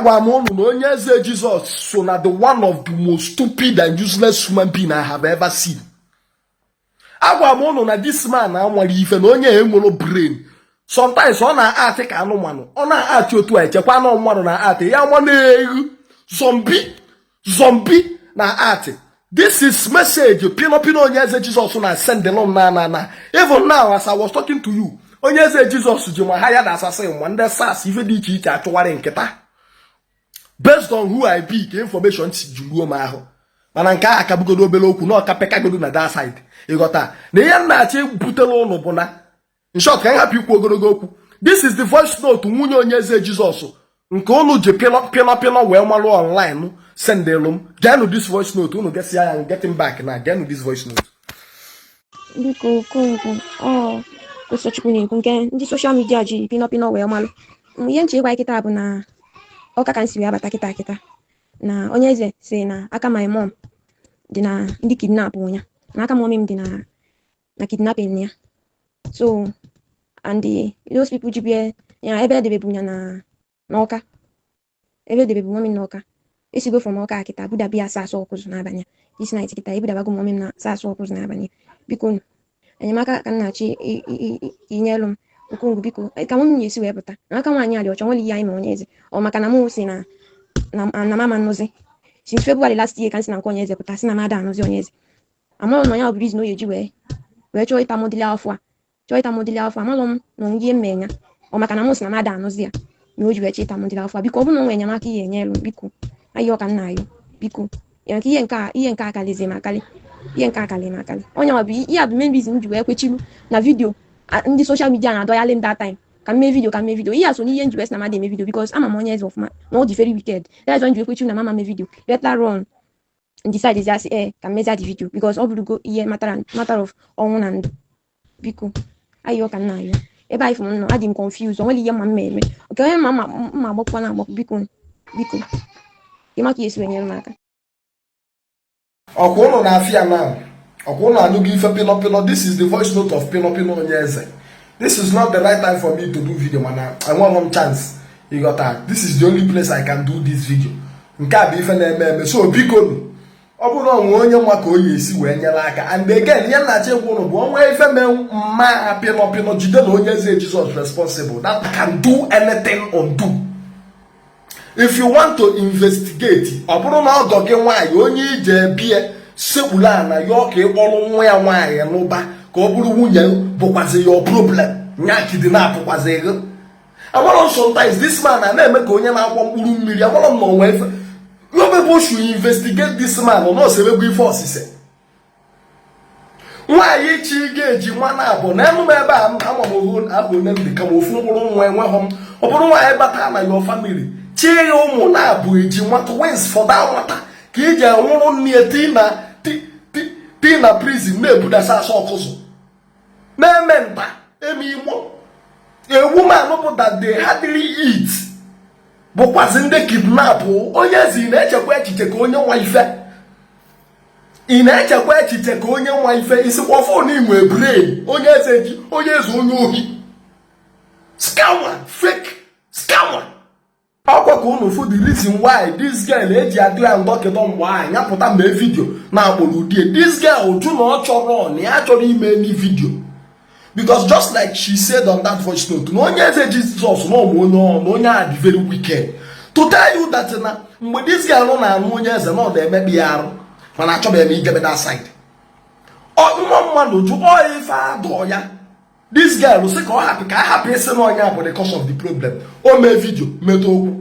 Agwa m ụnụ na Onye Eze Jizọs so na the one of the most stupid and useless human being I have ever seen. Agwa m ụnụ na this man anwere ife na onye enwero brain. Sometimes ọ na-atị ka anụmanụ, ọ na-atị otu a, echekwa anụ mmadụ na-atị ya nwa na-eghu zombie zombie na atị. This is message Pino Pino Onye Eze Jizọs na send na na na even now as I was talking to you, Onye Eze Jizọs ji ma ha ya na assassin ma ndị SARS, ife dị iche iche achụgharị nkịta based on who I be ka information si juruo m ahụ. Mana nke a akabugodo obere okwu na ọka pekagodo na that side. Ịghọta na ihe m na-achọ butere ụnụ bụ na, in short, ka m hapụ ikwu ogologo okwu, this is the voice note nwunye Onye Eze Jizọs nke ụnụ ji pịnọ pịnọ pịnọ wee malụ online sendelu m. Geenụ this voice note, unu gesi ya. Getting back na geenụ this voice note. Biko, Okonkwo, ọ Osochukwu na-ekwu, nke ndị social media ji pịnọ pịnọ wee malụ. Ihe nche ịgwa kịta bụ na ọka ka m si wee abata kịta kịta na Onye Eze si na aka my mom dị na ndị kidnap ya, na aka mommy m dị na kidnapping ya. So and those people jibie ya ebe edebebu ya na n'Ọka, ebe edebebu mommy m n'Ọka, esigo from Ọka kịta budabi SARS Ọkụzụ n'abalị this night. Kịta ebudabago mommy m na SARS Ọkụzụ n'abalị. Biko nụ, enyemaka ka m na-achọ inyelu m. Okongwu, biko, ka mommy m ga-esi wee pụta na aka nwaanyị a dị ọcha. Nwere ihe anyị ma Onye Eze ọ maka na mụ si na mama nnụzi since February last year ka m si na nke Onye Eze pụta, si na mada anụzi Onye Eze. Amarọ m na ya ọ bụ reason o ji wee chọọ ịta m ụdịrị afọ a, chọọ ịta m ụdịrị afọ a. Amarọ m na ihe m ya ọ maka na mụ si na mada anụzi ya na o ji wee chọọ ịta m ụdịrị afọ a. Biko, ọ bụrụ na o nwere enyemaka ihe enyelu m, biko, ayọ ka m na-ayọ, biko ya nke ihe nke a kalịzi m akali, ihe nke a kalị m akali. Onye ọ bụ ihe a bụ main reason m ji wee kwechilu na video ndị social media na-adọyalị m that time ka m mee video, ka m mee video. Ihe a so n'ihe m ji wee sị na mmadụ eme video, because ama m Onye Eze ọfụma na ọ dị very wicked. That's why m ji wee kwechilu na mama mee video. Later on decide ya sị ee, ka m mezie the video, because ọ bụrụgo ihe matter of ọnwụ na ndụ. Biko, ayọ ka m na-ayọ. Ebe anyị fụrụ m nọ, adị m confused. O nwere ihe mma m eme nke onye mma mma agbakwa na agbakwa. Biko, biko, ịma ka esi wee nyere m aka. Ọkwa ụnụ na-afịa na ọkwa ụnụ anụgo ife pịnọ pịnọ. This is the voice note of Pịnọ Pịnọ Onye Eze. This is not the right time for me to do video, mana enweghị m chance. Ịghọta, this is the only place I can do this video. Nke a bụ ife na-eme eme. So biko nụ, ọ bụrụ na onwe onye nwa ka o yi esi wee nyere aka. And again, ihe nna achọ ịgwa ụnụ bụ onwe ife mee mma Pịnọ Pịnọ, jide na Onye Eze Jesus responsible that can do anything undo. If you want to investigate, ọ bụrụ na ọgọ gị nwaanyị onye ije bie sekpuru ana yọọ ka ịkpọrọ nwa ya nwaanyị n'ụba ka ọ bụrụ nwunye, bụkwazi your problem. Nya kidnap kwazi gị. Amarọ m, sometimes this man na na-eme ka onye na-akwọ mkpụrụ mmiri. Amarọ m na onwe ife. You people should investigate this man. Ọ na-osebegwu ife osise nwaanyị chi ga-eji nwa na abụ na enu m ebe a. Ama m ohu abụ onye ndị kama ofu mkpụrụ nwa enweghọ m. Ọ bụrụ nwaanyị bata na your family chi ya ụmụ na-abụ eji nwa twins for that nwata ka iji anwụrụ nne ti na prison na-ebudasa asa Ọkụzụ na-eme nta eme imo. A woman bụ that they hardly eat bụkwazi ndị kidnap. Onye eze, ị na-echekwa echiche ka onye nwa ife? Ị na-echekwa echiche ka onye nwa ife? Isikwa phone inwe brain. Onye eze ji onye eze, onye ohi, scammer, fake scammer. Ọkwa ka unu fụ the reason why this girl eji adị ya ndọkịta mgbe ahụ ya pụta mee video na-akpọrọ udie. This girl jụ na ọ chọrọ, na ya chọrọ ime any video, because just like she said on that voice note, na Onye Eze Jizọs na ọmụ onye ọ na onye a dị very wicked. To tell you that na mgbe this girl na-anụ Onye Eze na ọ na-emekpa ya arụ, mana achọbeghị m ijebe that side. Nwa mmadụ jụ ọ ife adọ ya. This girl sị ka ọ hapụ, ka a hapụ ịsị na onye bụ the cause of the problem. O mee video metụ okwu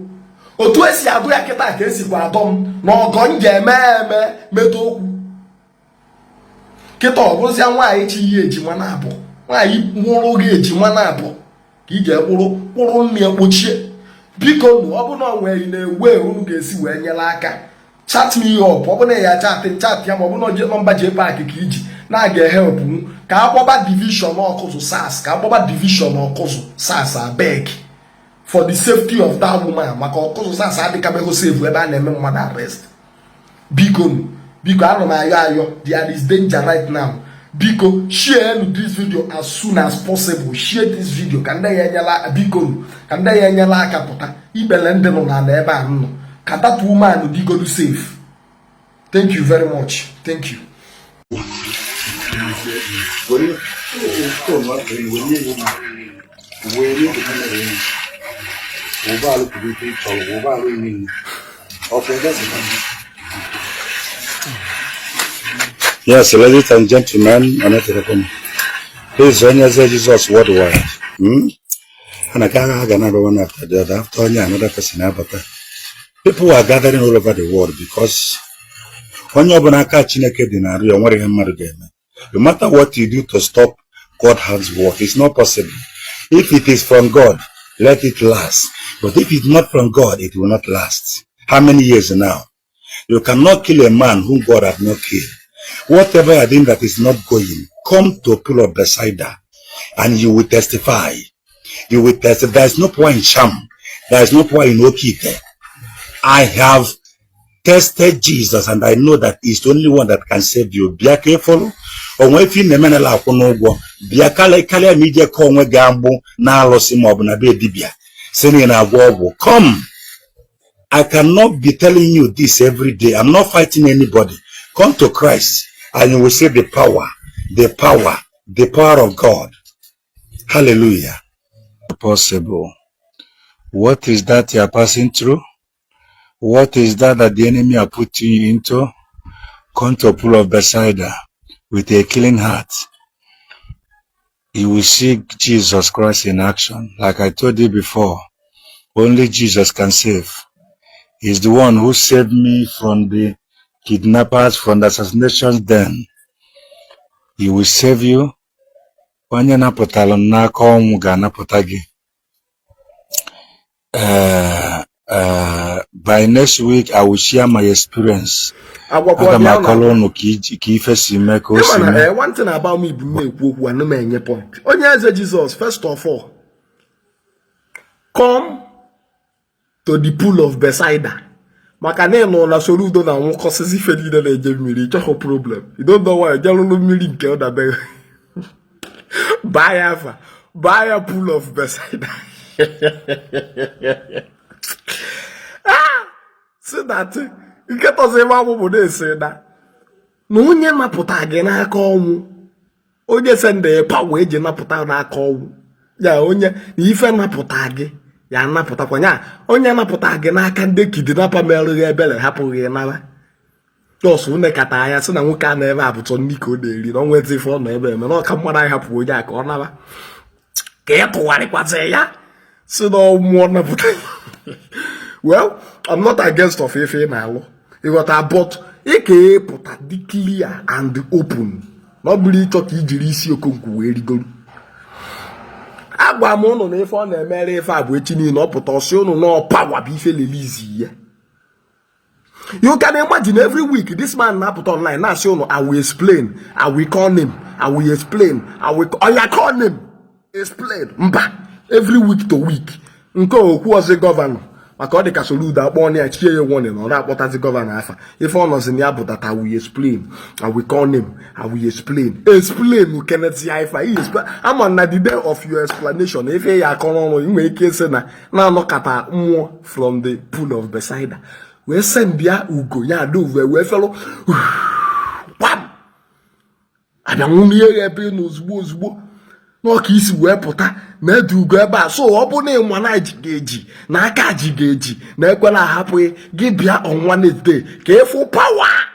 otu esi adụ ya kịta ka esikwa adọ m na ọgọ m ga-eme eme metụ okwu kịta. Ọ bụrụzia nwaanyị chi ihe ejima na-abụ nwaanyị nwụrụ gị ejima na-abụ ka ị ga-ekpụrụ kpụrụ nne ya kpochie. Biko nụ, ọ bụ na ọ nwere na-ewe unu ga-esi wee nyere aka, chat me up. Ọ bụ na ya chat chat ya, ma ọ bụ na oje number JPAC ka iji na-aga help m ka akpọba division Ọkụzụ SARS, ka akpọba division Ọkụzụ SARS, abeg, for the safety of that woman, maka Ọkụzụ SARS adịkabeghị safe ebe a na-eme mmadụ arrest. Biko nụ, biko, ana m ayọ ayọ. There is danger right now. Biko, share this video as soon as possible. Share this video ka ndị ya enyela, biko, ka ndị ya enyela aka pụta ikpele ndị nọ n'ala ebe a nọ, ka that woman digodu safe. Thank you very much. Thank you. Were phone were ihe were ụgbọala kwuru ife ị chọrọ ụgbọala niile ọkụ ebe. Yes, ladies and gentlemen, I'm This is Onyeze Jesus worldwide. And I can't another one after the other. After onye, another person abata. People are gathering all over the world because onye ọbụla aka Chineke dị n'arụ ya, nwere ihe mmadụ ga-eme. No matter what you do to stop God hands work, it's not possible. If it is from God, let it last. But if it's not from God, it will not last. How many years now? You cannot kill a man whom God has not killed. Whatever you are doing that is not going, come to Pool of Bethsaida and you will testify. You will testify. There is no power in sham. There is no power in Oke Ite. I have tested Jesus and I know that he's the only one that can save you. Bịa ka ịfụrụ onwe ife ị na-eme na akwụ n'ụgwọ. Bịa karịa ma ije ka onwe gị agbụ na alụsị maọbụ na be dibịa si na ị na-agwọ ọgwụ. Come. I cannot be telling you this every day. I'm not fighting anybody. Come to Christ and you will see the power, the power, the power of God. Hallelujah. Possible. What is that you are passing through? What is that that the enemy are putting you into? Come to a Pool of Bethsaida with a killing heart. You will see Jesus Christ in action. Like I told you before, only Jesus can save. He's the one who saved me from the kidnappers, from the assassinations then. He will save you. Onye napụtara m n'aka ọnwụ ga-anapụta gị. By next week, I will share my experience. Agwakwa Aga m bịa na akọrọ unu ka ka ife si mee, ka o si ịma na mee. One thing about me bụ m na-ekwu okwu, ana m enye point. Onye Eze Jizọs, first of all, come to the Pool of Bethsaida, maka na ị nọ na Soludo na nwụkọsịsị ife niile na-eje mmiri. Ịchọghị problem. You don't know why jelụlụ mmiri nke ọ dabere baa ya afa, baa ya Pool of Bethsaida. Ah! Si that nke tọzi ebe agbụ bụ na-esi na onye napụta gị n'aka ọnwụ, onye sende power eji napụta n'aka ọnwụ ya, onye na ife napụta gị ya napụtakwa ya, onye napụta gị n'aka ndị kidnapper merụghị ebere hapụghị nara jos nekata anya sị na nwoke a na ebe a bụtọ nri ka ọ na-eri na ọnwa ife ọ nọ ebe eme na ọka mmadụ anyị hapụ onye a ka ọ nara ka ị tụgharịkwazị ya si na mmụọ napụta. Well, I'm not against of ife ị na-alụ, ịghọta, but ị ka ịpụta dị clear and open na ọ bụrụ ịchọ ka ijiri isi Okonkwo wee rigoro. Agwa m ụnụ na ife ọ na-emere ife a bụ echi niile ọ pụta ọsị ụnụ na power bụ ife lelizi ya. You can imagine, every week this man na-apụta online na-asị ụnụ, "I will explain, I will call name, I will explain, I will." Oya, call name, explain. Mba, every week to week nke okwu ọzọ governor, maka ọ dị ka Soludo akpọ ya chie ya warning na ọ na-akpọtazi governor afa. Ife ọ nọzi na ya bụ that I will explain, I will call name, I will explain. Explain Kenneth ya ife ihe explain. Ama na the day of your explanation, ife ya akọrọ ọnụ, ị nwere ike ịsị na na-anọkọta mmụọ from the Pool of Bethsaida wee send ya ugo ya dove wee felụ gbam abịa nwunye ya ebe ị nọ ozugbo ozugbo n'ọka isi wee pụta na ede ugo ebe a. So ọ bụ na ịma na ji ga-eji na aka ji ga-eji na ekwela ahapụghị gị, bịa on Wednesday ka ịfụ power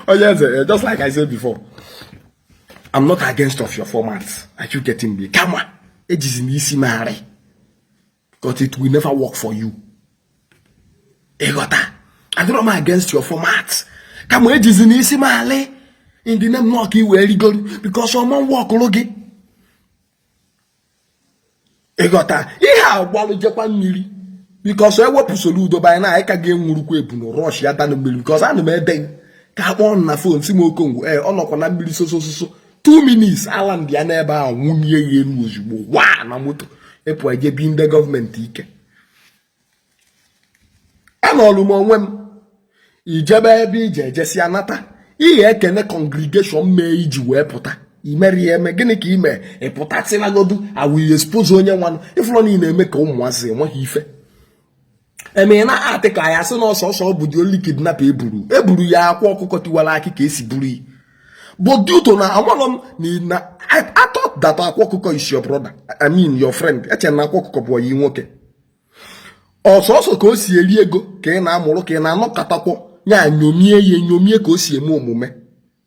onye eze. Just like I said before, I'm not against of your format. Are you getting me? Kama ejizi na isi marị, because it will never work for you. Ịghọta? Adịrọ m against your format, kama ejizi na isi marị in the name nọ ka i wee rigoro, because ọma workụrụ gị. Ịghọta? Ihe a gbalụ jekwa mmiri, because ewepụ Soludo banye na anyị ka ga-enwurukwa ebunu rush ya dana mmiri, because ana m ede ka akpọọ m na phone si m, "Okongwu, ee, ọ nọkwa na mmiri sosososo." 2 minutes ala ndị ya n'ebe ahụ nwunye ya elu ozugbo waa na moto ịpụ eje bi ndị gọọmenti ike. Anọlụ m onwe m ijebe ebe ije ejesia nata. Ihe ekene congregation mee iji wee pụta imeri ya eme gịnị ka ime ịpụta tịlagodu awi expose onye nwanụ ịfụrụ na ị na-eme ka ụmụazị enweghị ife eme na atị ka ya sị na ọsọsọ ọ bụ the only kidnapper eburu eburu ya akwa ọkụkọ tiwara akị ka esi buru ya. But due to na amarọ m na I thought that akwa ọkụkọ is your brother, I mean your friend. Eche na akwa ọkụkọ bụ oyi nwoke ọsọsọ ka o si eri ego ka ị na-amụrụ ka ị na-anọkọtakwọ ya nyomie ya enyomie ka o si eme omume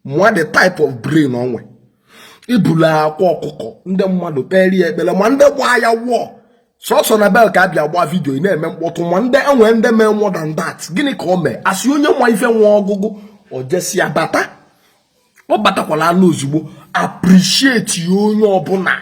mụọ the type of brain onwe ibulu akwa ọkụkọ ndị mmadụ kpere ya ekpere ma ndị gbaa ya wụọ sọsọ na bel ka abịa gbaa video ị na-eme mkpọtụ ma ndị enwe ndị mee more than that. Gịnị ka o mee asị onye nwa ife nwa ọgụgụ o jesia bata ọ batakwala anụ ozugbo appreciate ya onye ọbụla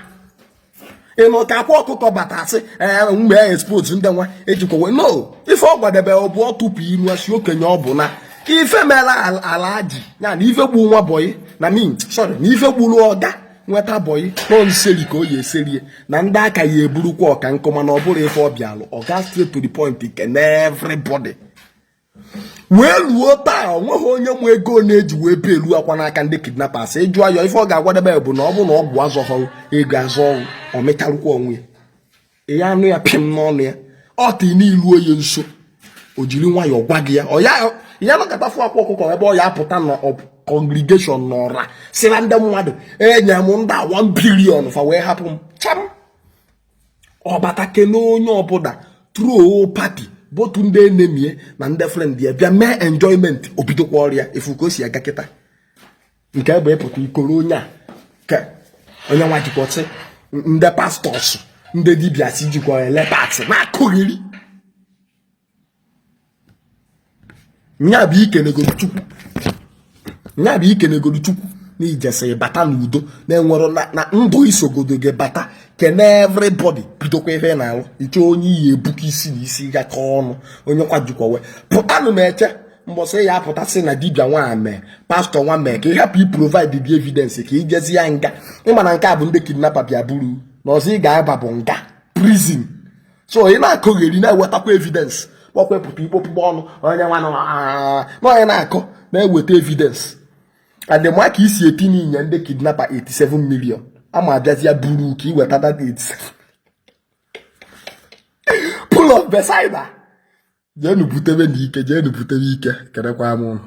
ịnụ ka akwa ọkụkọ bata asị ee mgbe ya expose ndị nwa ejikwa wee no ife ọ gwadebe ọ bụ ọ tụpụ ilu asị okenye ọ bụ na ife mere ala ji ya na ife gbu nwa boy na min sorry na ife gburu ọga nweta boy nọ nseri ka o yi eserie na ndị aka ya eburukwa ọka nkụ mana ọ bụrụ ife ọ bịalụ ọ ga straight to the point kene everybody wee luo taa onweghị onye nwe ego na-eji wee belu akwa n'aka ndị kidnappers. Ịjụọ ya ife ọ ga-agwadebe bụ na ọ bụ na ọgwụ azọghọ ego azọ ọgwụ ọ mịtarụkwa onwe ya ya anụ ya pịm n'ọnụ ya ọ tị n'ilu onye nso o jiri nwayọọ gwa gị ya ọ ya ya nọkọta fụ akwa ọkụkọ ebe ọ ya apụta na congregation n'ọra sịra ndị mmadụ enye m ndị a 1 billion fa wee hapụ m cham ọ bata kene onye ọbụla throw party botu ndị enemie na ndị friend ya bịa mee enjoyment o bidokwa ọrịa efu ka o si aga kịta nke bụ ịpụta ikoro onye a ka onye nwa jikwa sị ndị pastors ndị dibịa si jikwa ele party na-akụghiri nya bụ ikenegoro chukwu nya bụ ikenegoro chukwu na ijesi bata n'udo na-enwero na ndụ isogodo gị bata kene everybody bidokwa ife na-alụ iche onye iyi ebuka isi na isi gakọ ọnụ onye kwajikwa wee pụtanụ m eche mbọsị ya apụta sị na dibịa nwa mee pastọ nwa mee ka ị hapụ i provide the evidence ka ijezi ya nga ịma na nke a bụ ndị kidnapper bịa buru na ọzọ ị ga-aba bụ nga prison so ị na-akọgheri na-ewetakwa evidence kpọkwa pụta ikpopụkpọ ọnụ onye nwa na onye na-akọ na-eweta evidence and ma ka isi etinye inye ndị kidnapper 87 million ama abịazi ya buru ka iweta that 87 pull of Bethsaida. Jeenu butebe n'ike, jeenu butebe ike. Kedekwa m ụnụ.